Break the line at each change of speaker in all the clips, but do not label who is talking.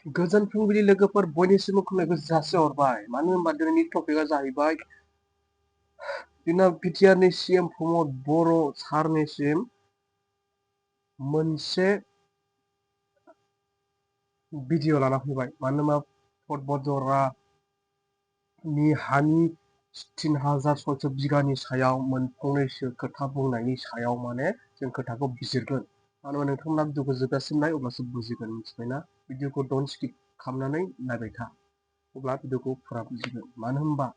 गोजोन फुंबिलि लोगोफोर बयनिसिमबो खुलुमनायखौ जासिहरबाय। मानो होनबा दिनैनि टपिकआ जाहैबाय जोंना बिटिआरनि सिएम प्रमद बर' सारनिसिम मोनसे भिडिअ लाना फैबाय। मानो होनबा भटबजरानि हानि 3600 बिगानि सायाव फंनैसो खोथा बुंनायनि सायाव माने जों खोथाखौ बिजिरगोन। मानो होनबा नोंथांमोना भिडिअखौ जोबजासिम नाय अब्लासो बुजिगोन, मिथिबायना? भिडिअखौ डन्ट स्किप खालामनानै नायबाय था, अब्ला भिडिअखौ फुरा बुजिगोन। मानो होनबा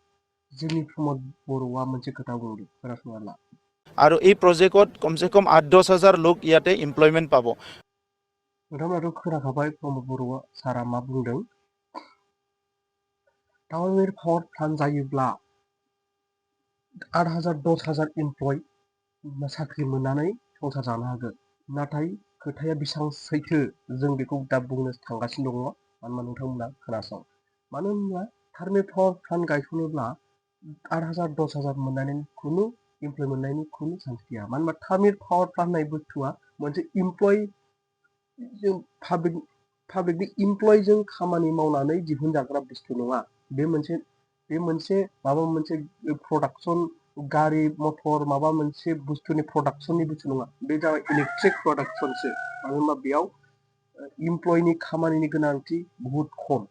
जोंनि प्रमद बर'आ मोनसे खोथा बुंदों, खोनासंना ला।
আৰু এই প্ৰজেক্টত কমসে কম 8-10 হাজাৰ লোক ইয়াতে এমপ্লয়মেন্ট পাব।
नोंथांमोनाथ' खोनाखाबाय प्रमद बर'आ सारा मा बुंदों। टाउन पावार प्लान्ट जायोब्ला 8,000-10,000 एमप्लय साख्रि मोननानै संसार जानो हागोन। नाथाय खोथाया बेसेबां सैथो जों बेखौ दा बुंनो थांगासिनो दङ। मानो होनबा नोंथांमोना खोनासं। मानो होनब्ला टार्मे पावार प्लान्ट गायसनोब्ला 8,000-10,000 मोननायनि खुनु एमप्लय मोननायनि खुनु चान्स गैया। मानो होनबा टार्मे पावार प्लान्ट होननाय बुस्थुआ मोनसे एमप्लय पाब्लिकनि एमप्लयजों खामानि मावनानै दिहुनजाग्रा बुस्थु नङा। बे मोनसे माबा मोनसे प्रडाक्शन, गारि मटर माबा मोनसे बुस्थुनि प्रडाक्शननि बुस्थु नङा। बे जाबाय इलेक्ट्रिक प्रडाक्शनसो। मानो होनबा बेयाव एमप्लयनि खामानिनि गोनांथि बहुद खम।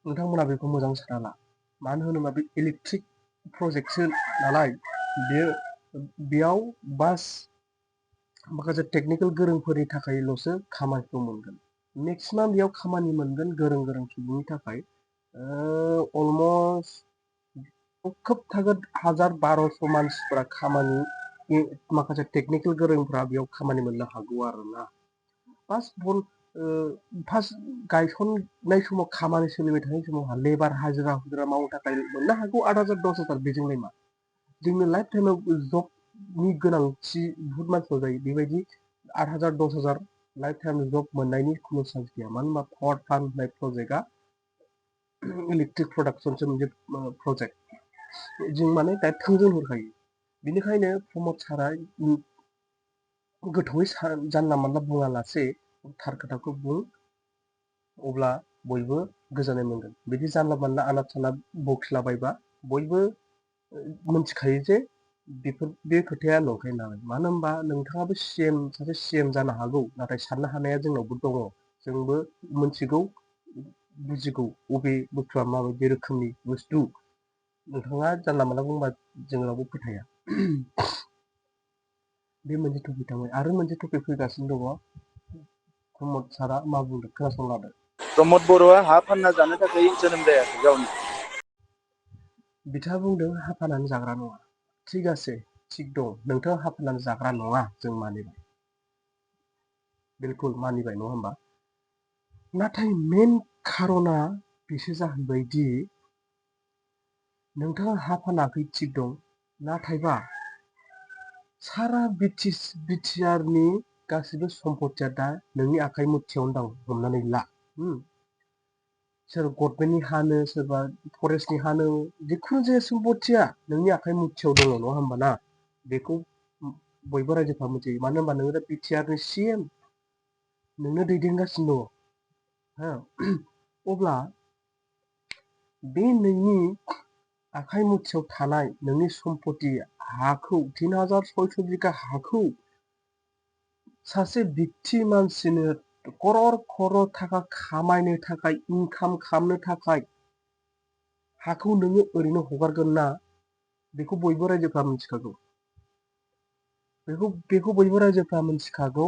नोंथांमोना बेखौ मोजां सानना ला। मानो होनोबा बे इलेक्ट्रिक प्रजेक्टसो नालाय, बेयाव बास माखासे टेकनिकेल गोरोंफोरनि थाखायल'सो खामानिखौ मोनगोन। मेक्सिमाम बेयाव खामानि मोनगोन गोरों सुबुंनि थाखाय अलमस्ट खोब थागोन 1,000-1,200 मानसिफोरा खामानि, माखासे टेकनिकेल गोरोंफ्रा बेयाव खामानि मोननो हागौ आरोना। फार्स्ट गायसननाय समाव खामानि सोलिबाय थानाय समाव लेबार हाजिरा मावनो थाखाय मोननो हागौ 8,000-10,000। बेजों मा जोंनो लाइफ टाइमाव जबनि गोनांथि बुहुत मानसिनाव जायो। बेबायदि 8,000-10,000 लाइफ टाइम जब मोननायनि खुनु चान्स गैया। मानो होनबा पावार प्लान्ट होननाय प्रजेक्टआ इलेक्ट्रिक प्रडाक्शनसो मोनसे प्रजेक्ट। जों माने दा थोंजों हरखायो। बेनिखायनो प्रमद सारा गोथौयै जानला मानला बुङालासे थार खोथाखौ बुं, अब्ला बयबो गोजोननाय मोनगोन। बिदि जानला मानला आनाब सानाब बखिलाबायबा बयबो मिथिखायो जे बे खोथाया नंखाय होननानै। मानो होनबा नोंथाङाबो सासे सिएम जानो हागौ, नाथाय साननो हानाया जोंनावबो दङ। जोंबो मिथिगौ, बुजिगौ बबे बुस्थुआ माबायदि रोखोमनि बुस्थु। नोंथाङा जानला मानला बुंबा जोंनावबो फोथाया। बे मोनसे टपिक थांबाय, आरो मोनसे टपिक फैगासिनो दङ। प्रमद सारा मा बुंदों खोनासंलादो।
प्रमद बर'आ हा फानना जानो थाखाय जोनोम जायाखै गावनि।
बिथाङा बुंदों हा फाननानै जाग्रा नङा। थिग दं, नोंथाङा हा फाननानै जाग्रा नङा, जों मानिबाय, बिलकुल मानिबाय, नङा होमबा? नाथाय मेन खार'ना बेसो जाहैबायदि नोंथाङा हा फानाखै, थिग दं, नाथायबा सारा बिटिआरनि गासिबो सम्पतिया दा नोंनि आखाइ मुथियावनो दं। हमनानै ला, सोर गभर्नमेन्टनि हानो, सोरबा फरेस्टनि हानो, जिखुनु जाया सम्पतिया नोंनि आखाइ मुथियाव दङ, नङा होमबा ना? बेखौ बयबो रायजोफ्रा मिथियो। मानो होनबा नोङो दा बिटिआरनि सिएम, नोंनो दैदेनगासिनो दङ। अब्ला बे नोंनि आखाइ मुथियाव थानाय नोंनि सम्पति हाखौ, 3,600 बिगा हाखौ सासे बिक्ति मानसिनो खरर थाखा खामायनो थाखाय, इनकाम खालामनो थाखाय हाखौ नोङो ओरैनो हगारगोन ना? बेखौ बयबो रायजोफ्रा मिथिखागौ। बेखौ बयबो रायजोफ्रा मिथिखागौ।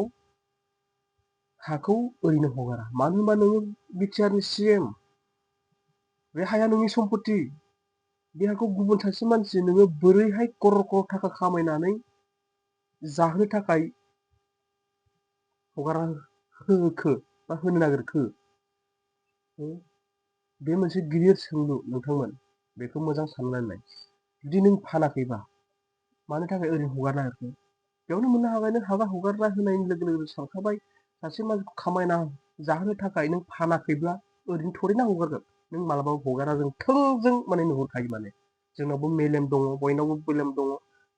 हाखौ ओरैनो हगारा। मानो होनबा नोङो बिटिआरनि सिएम, बे हाया नोंनि सम्पति। बे हाखौ गुबुन सासे मानसि नोङो बोरैहाय खरर थाखा खामायनानै जाहोनो थाखाय हगारना होखो बा होनो नागिरखो? बे मोनसे गिदिर सोंलु नोंथांमोन, बेखौ मोजां साननानै नाय। जुदि नों फानाखैबा मानो थाखाय ओरैनो हगारना होखो? बेयावनो मोननो हाबाय, नों हाबा हगारना होनायनि लोगो लोगो सानखाबाय, सासे मानसिखौ खामायना जाहोनो थाखाय नों फानाखैब्ला ओरैनो थोरै ना हगारगोन? नों मालाबाबो हगारा। जों थोंजों माने नुहुरखायो। माने जोंनावबो मेलेम दङ, बयनावबो मेलेम दङ।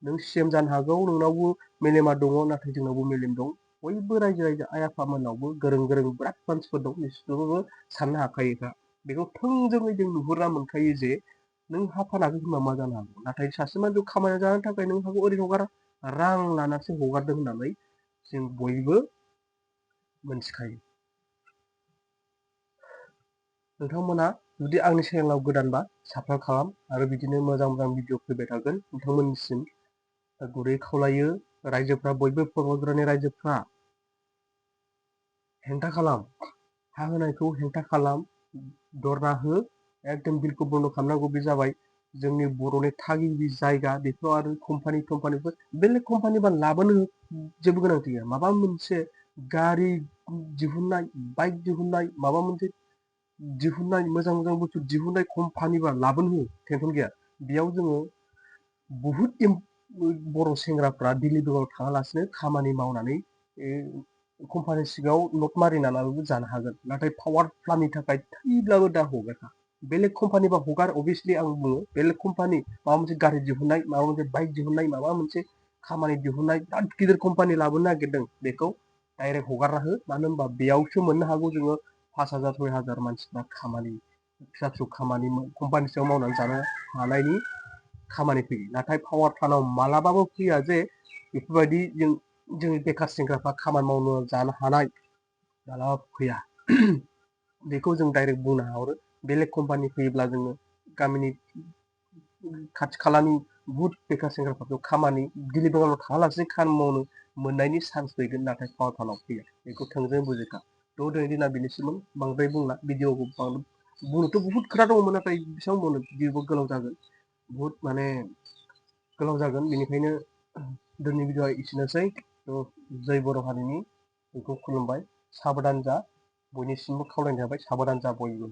नों सिएम जानो हागौ, नोंनावबो मेलेमा दङ, नाथाय जोंनावबो मेलेम दं। बयबो रायजो राजा आइ आफामोनावबो गोरों गोरों बिराद मानसिफोर दं बिसोरबो साननो हाखायोखा बेखौ थोंजोङै जों नुहुरना मोनखायो जे नों हा फानाखै होनबा मा जानो हागौ नाथाय सासे मानसिखौ खामायना जानो थाखाय नों हाखौ ओरैनो हगारा रां लानासो हगारदों होननानै जों बयबो मोनथिखायो। नोंथांमोना जुदि आंनि चेनेलाव गोदानबा साबस्क्राइब खालाम आरो बिदिनो मोजां मोजां भिडिअ फैबाय थागोन नोंथांमोननिसिम गुरै खावलायो रायजोफ्रा बयबो पर्बतरानि रायजोफ्रा हेंथा खालाम हा होनायखौ हेंथा खालाम दरना हो एकदम बिलखौ बन्द खालामनांगौ बे जाबाय जोंनि बर'नि थागिबि जायगा बेफोराव आरो कम्पानिफोर बेलेग कम्पानिबा लाबोनो जेबो गोनांथि गैया माबा मोनसे गारि दिहुननाय बाइक दिहुननाय माबा मोनसे दिहुननाय मोजां मोजां बुस्थु दिहुननाय कम्पानिबा लाबोनो हो टेनसन गैया बेयाव जोङो बुहुत बर' सेंग्राफ्रा दिल्ली बेंगालराव थाङालासिनो खामानि मावनानै कम्पानि सिगाङाव नट मारिनानैबो जानो हागोन नाथाय पावार प्लान्टनि थाखाय थैब्लाबो दा हगारखा बेलेग कम्पानिबा हगार अभियासलि आं बुङो बेलेग कम्पानि माबा मोनसे गारि दिहुननाय माबा मोनसे बाइक दिहुननाय माबा मोनसे खामानि दिहुननाय बिराद गिदिर कम्पानि लाबोनो नागिरदों बेखौ डाइरेक्ट हगारना हो मानो होनबा बेयावसो मोननो हागौ जोङो 5,000 6,000 मानसिफ्रा खामानि फिसा फिसौ खामानि कम्पानि सिङाव मावनानै जानो हानायनि खामानि फैयो नाथाय पावार प्लान्टआव मालाबाबो फैया जे बेफोरबायदि जोंनि बेखार सेंग्राफ्रा खामानि मावनो जानो हानाय मालाबा फैया बेखौ जों डाइरेक्ट बुंनो हाहरो बेलेग कम्पानि फैयोब्ला जोङो गामिनि खाथि खालानि बुहुत बेखार सेंग्राफोरखौ खामानि दिल्ली बेंगालराव थाङालासिनो खामानि मावनो मोननायनि चान्स फैगोन नाथाय पावार प्लान्टआव फैया बेखौ थोंजों बुजिखा दिनैनि दिना बेनिसिम बांद्राय बुंला भिडिअखौ बुंनोथ' बुहुत खोथा दङमोन नाथाय बेसेबां बुंनो भिडिअबो गोलाव जागोन बुहुत माने गोलाव जागोन बेनिखायनो दिनैनि भिडिअआ एसेनोसै जय बर' हारिनि बेखौ खुलुमबाय साबधान जा बयनिसिमबो खावलायनाय जाबाय साबधान जा बयबो।